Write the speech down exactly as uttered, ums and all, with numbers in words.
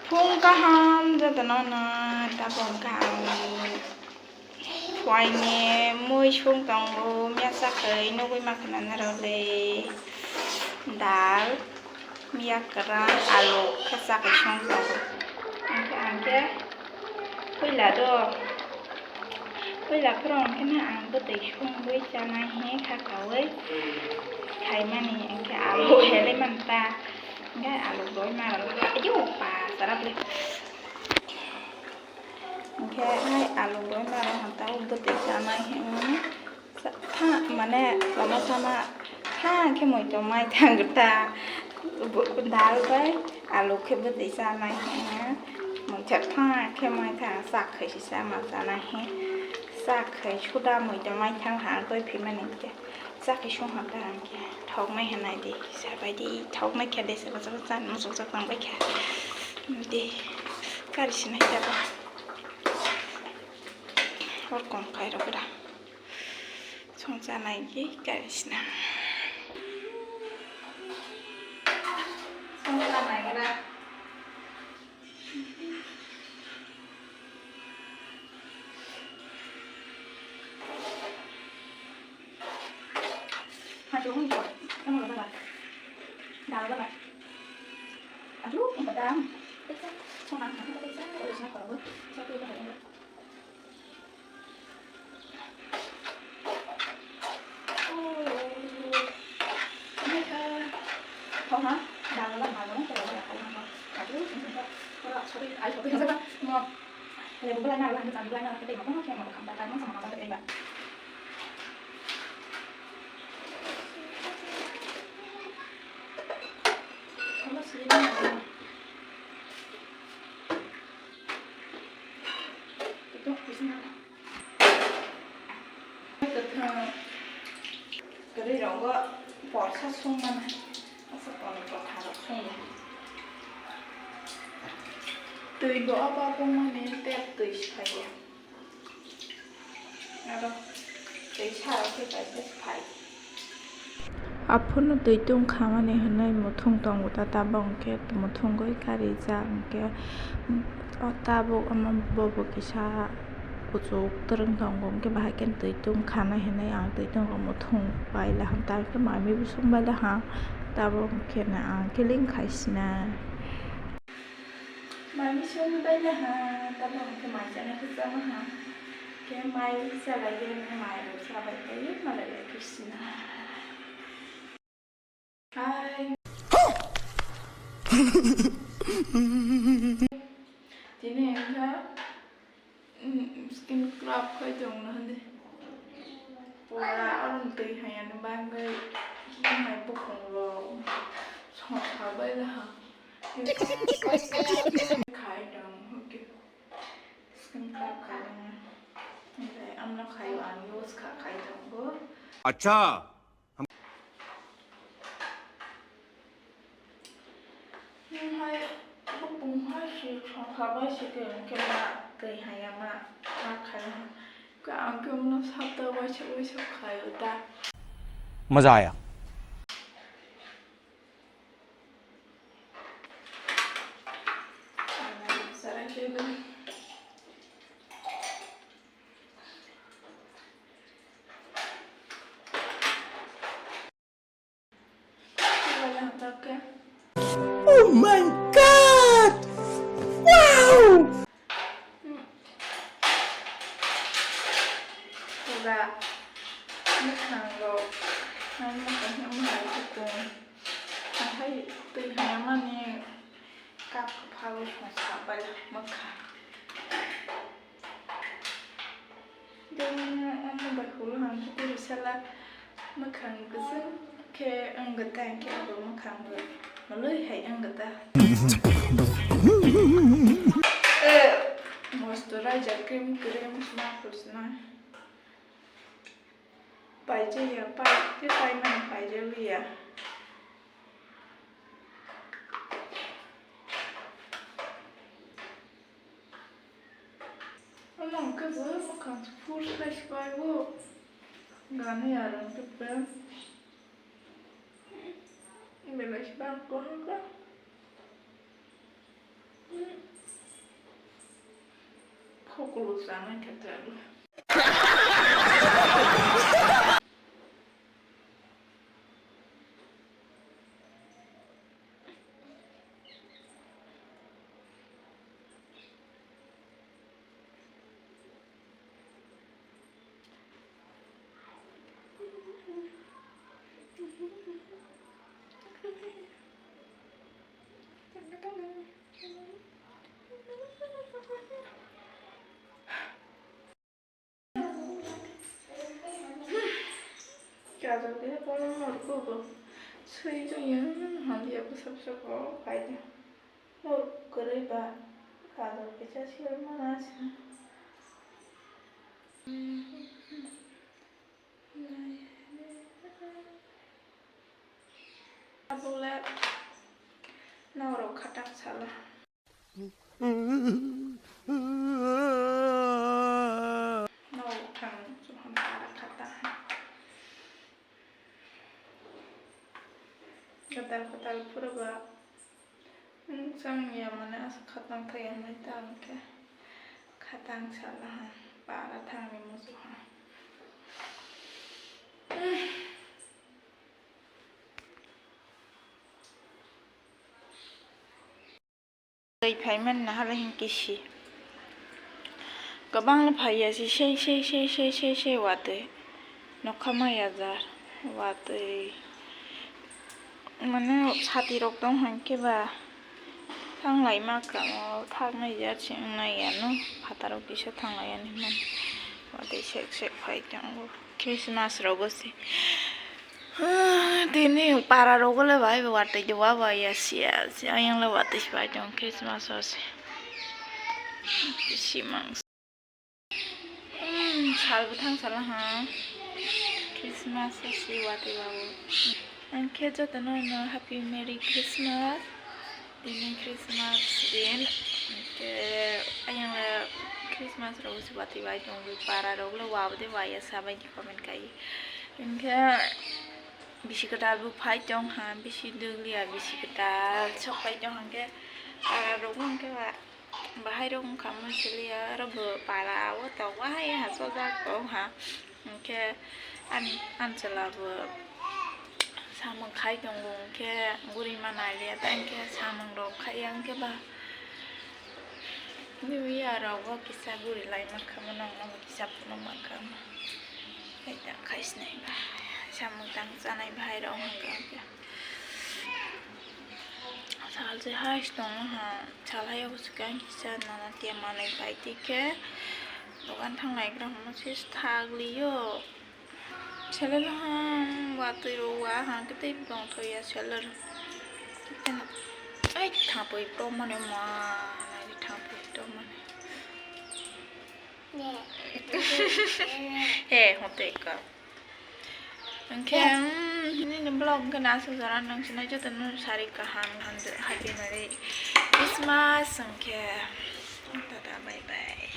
Phung kaham jotono no tabok kaham. Phuaini mui sung tongo, mesa khwi nugwi ma khna norok le. Dal, miya kwrang, alu khe chakhe sung tongo. Hwnkhe ang khe puila do, puila phuru hwnkhe no ang bwtwi sungwi chanai he kha kaui khaimani, hwnkhe alu helai manta, hwnkhe alu roi ma rok, ayo pa chara bwle. Hwnkhe hai alu roi ma rok hwn tabuk bwtwi chanai hinwi tha, mane lama sama tha khe muitu mai thang ta. Dal bai alu khe bwtwi chanai hinwi muitu tha khe mai thang, chak khai se chama chanai he. Chak khai suda muitu mai thang ha toi phimani khe. Chakhe sung hapta ang khe thoknai hinai di, sabai di, thoknai khe de, sabo sabo chan muchuk chak tang bai khe. Di, kari sinai jabo. Hor kom khai rok da. Song chanai di, kari sina. Song chanai da. Kwthwng kwrwi rogo porsa sung mano, asa kono kotha rok sung ya. Twi bo obo bumani tei twi si phai ya. Aro twi sa rok khe kaisa si phai. Aphuru twi tung khamani hwnwi muthung tongo ta, tabok hwnkhe muthungwi karijak hwnkhe, o tabuk omo bobo kisa kuchuk twrwng tongo, hwnkhe bahai khe twi tung khanai hwnwi ang twi tung rok muthung bai laham ta, hwnkhe mami bwswng bai laham, tabuk hwnkhe ang kiling khai sinai. Mami song bai na ha, tamo hwnkhe mai chana khe chama ha. Khe mai chalai ye, mai rok chabai tei malai lai khe sina. Hai. Tini wngkha, mm, skin club khai tongno hwnwi. Pura oro twi hayani bagwi hai bukhung rok songkha bai laha. Khai tong hwnkhe. Skin club khai tong. Omo khai ang use kha khai tongo. Acha. Nung hai bukung hai si songkha bai si khe hwnkhe ma twi haya ma ma khai ha. Khe ang khe omo sapta waisa waisa khai o ta. मजा आया। Oh my God! Wow! Pura mwkhang rok, hai mwkhang khe mwkhang khe kung, hai twi hayamani kap kwpharo songsa bai mwkhang. Deno omo bai hulo ang khe tei sala mwkhang kwchwng khe wng gota, hwnkhe abo mwkhang bo mwlwi hai wng gota. Eh, moisturizer cream, cream sna phusna. Paijaya, pai, tei paimani paijaliya. Omo hwnkhe bo mwkhang full size bai bo. Ganwi aro hwnkhe bo. Belai se bang kwrwngkha. Ulo sanai thak thak. Kajol khe bono morkhubo swi tongya, hamya bwsa bwsa kok phaikha. Muruk kwrwi ba kajol kisa sil mana se. Abole norok khatang sala. Norok thang chuham para khatang. Kwtal kwtal phuru ba. Nwng chwng ya mane aswk khatang thai ya mai ta hwnkhe khatang sala ha para thangni muchung ha. Twi phai man na hala hinkhe si. Kwbangno phaiya si sei sei sei sei sei sei watwi. Nokha maya jar watwi. Mane sati rok tong hankhe ba thanglai ma kamo thaknai jar se wngnai ya no phataro kisa thanglai ani man. Watwi sek sek phai tongo Christmas rogo se. Tini para rogo le bai watwi de wa bai ya sia sia yang le watwi se bai tong Christmas o se. Simang. Hmm, sal bwthang sala ha. Christmas o si watwi babu. Ang khe jotono no happy merry Christmas. Tini Christmas din. Hwnkhe ayang le Christmas rok se watwi bai tong para rok le wabde waya sabai ni comment kai. Hwnkhe bisi kwtal bo phai tong ha, bisi dwglia bisi kwtal sok phai tong ha hwnkhe para rok hwnkhe ba. Bahai rok wngkha mui siliya, aro bo para o tok bahai ha chojak tong ha. Hwnkhe ani, ani chwla bo samung khai tongo, hwnkhe guri ma nai liya, tei hwnkhe samung rok khai ya, hwnkhe ba new year rok bo kisa guri lai mankha, bono, bono bo kisa phunuk mankha, tei ta khai sinai ba samung tang chanai bahai rok hwnkha, hwnkhe. Sal se hai se tongo ha, sal hai o bwswk ang kisa nana tiya manwi pai twi khe dogan thanglai gra hwnma se thak liyo. Seller ha watwi rw wa ha khe tei tongthok ya seller. Ai thapwi tongmani ma, nai thapwi tongmani. He, hote ka. Hwnkhe, mm, nini vlog hwnkhe no aswk jora nang sinai joto no sari kaham hamjwk happy merry Christmas hwnkhe. Tata bye bye.